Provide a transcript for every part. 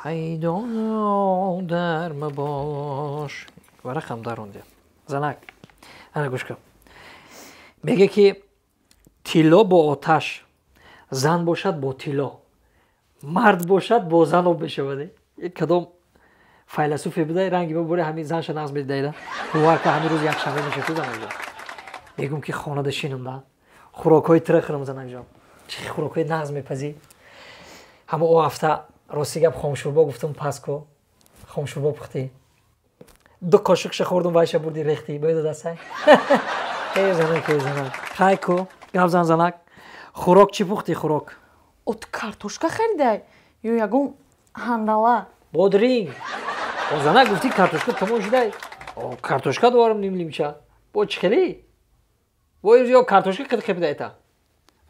Ҳайдо дар мабош. Варақам даронде. Занак, ана гӯш кун. Меге ки тилло бо оташ, зан бошад бо тилло, мард бошад бо зан об мешавад. Кадом файласуфе буда, ранги ма боре ҳамин занша нағз медидаида. Бовар ка ҳамин рӯз якшанбе мешавад ту занакҷон. Мегӯм ки хонада шинам да. Хӯрокҳои тира хӯрам занакҷон. Чӣ хӯрокҳои нағз мепазӣ? Ҳама о ҳафта рости гап хомшӯрбо гуфтам пас ко. Хомшӯрбо пухтӣ. Ду қошиқша хӯрдум вайша бурди рехтӣ. Бояд дастай. Эй занак, эй занак. Хай ку, гап зан занак. Хӯрок чӣ пухтӣ хӯрок? О ту картошка харидай ё ягон ҳандала? Бодринг. О занак гуфтӣ картошка тамом шудай. О картошка дорам нимлимча. Бо чӣ хелӣ? Бо ё картошка қид хепида эта.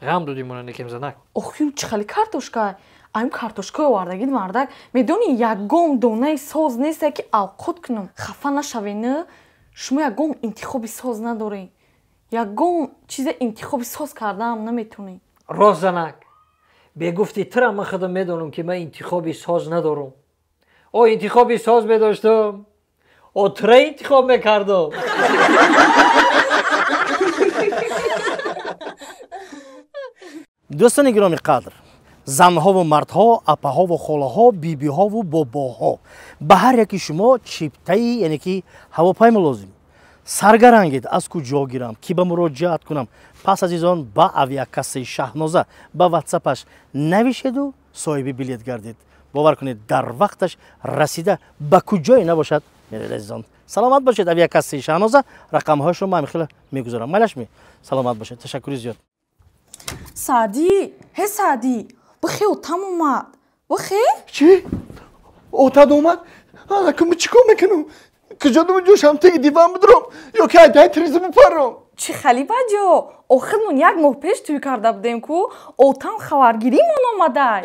Ғам додӣ мона некем занак. Охи чӣ хели картошка? Ам картошка овардагид мардак. Медонӣ ягон донаи соз несте ки авқот кунам. Хафа нашавед, шумо ягон интихоби соз надоред. Ягон чизе интихоби соз кардаам наметонед. Рост занак. Бегуфти тира ман худам медонам ки ман интихоби соз надорам. О интихоби соз медоштам. О тира интихоб мекардам. Дӯстони гироми қадр, занҳову мардҳо, апаҳову холаҳо, бибиҳову бобоҳо, ба ҳар яки шумо чиптаи яъне ки ҳавопаймо лозим. Саргарангед аз куҷо гирам, ки ба муроҷиат кунам. Пас азизон ба авиакассаи Шаҳноза ба ватсапаш навишеду соҳиби билет гардед. Бовар кунед, дар вақташ расида ба куҷое набошад меред азизон. Саломат бошед. Авиакассаи Шаҳноза рақамҳояшро ман хеле мегузорам. Майлашми? Саломат бошед. Ташаккури зиёд. Саъдӣ, ҳе Саъдӣ, бихе отам омад. Бихе? Чӣ? Отат омад? Ана чӣ кор мекунам? Куҷо дум ҷӯшам теги диван бидурам ё ки айдаи тиреза бипарам? Чӣ хали баҷо? Охирмон як моҳ пеш тӯй карда будем ку, отам хабаргиримон омадай.